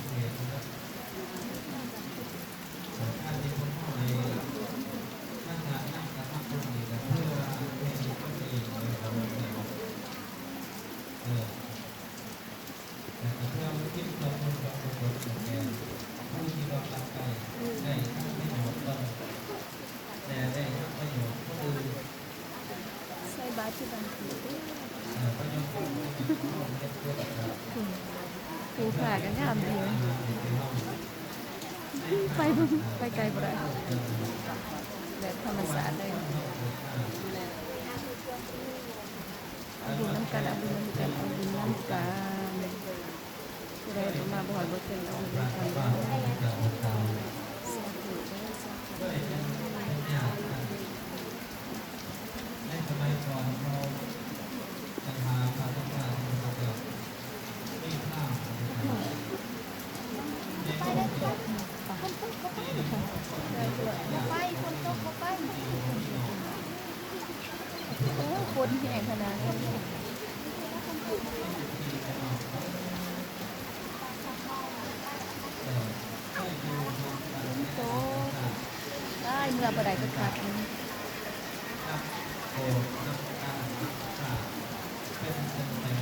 ເຂດນະ ເອີ ຖ້າທີ່ພວກເຮົາໄດ້ທຳງານນຳກັນມາກ່ວມນີ້ ກໍຄືວ່າເຮັດໃຫ້ຕົນເອງ ແລ້ວກໍ ເອີ ແລ້ວກໍເພື່ອອຸທິດສ່ວນບຸນສ່ວນກຸສົນໃຫ້ແກ່ຜູ້ທີ່ລ່ວງລັບໄປ ໄດ້ທັງປະໂຫຍດຕົນ ແລະ ໄດ້ທັງປະໂຫຍດຜູ້ອື່ນ. ໃສ່ບາດທີ່ບ້ານເກີດເດ້. ເອີ ປະໂຫຍດ ຜູ້ ຜູ້ຜ້າກໍງາມດີ. ໄປ ໄປໄກບໍ່ໄດ້ ແບບທຳມະຊາດເລີຍ. ເອົາບຸນນຳກັນ ເອົາບຸນນຳກັນ ເອົາບຸນນຳກັນ. ຜູ້ໃດບໍ່ມາບໍ່ຮອດບໍ່ເຖິງ ເອົາບຸນນຳກັນເດີ. ສາທຸເດີ ສາທຸ. ໃນສະໄໝກ່ອນເຮົາໄປຫາພະພຸດທະເຈົ້າ ມີພາມ ໄປ ຝົນຕົກບໍ່ໄປ. ໂອ້ ຄົນແຮງຂະໜາດນັ້ນ. ໂຕ ໄດ້ ເມືອບໍ່ໄດ້ ຄັກໆ.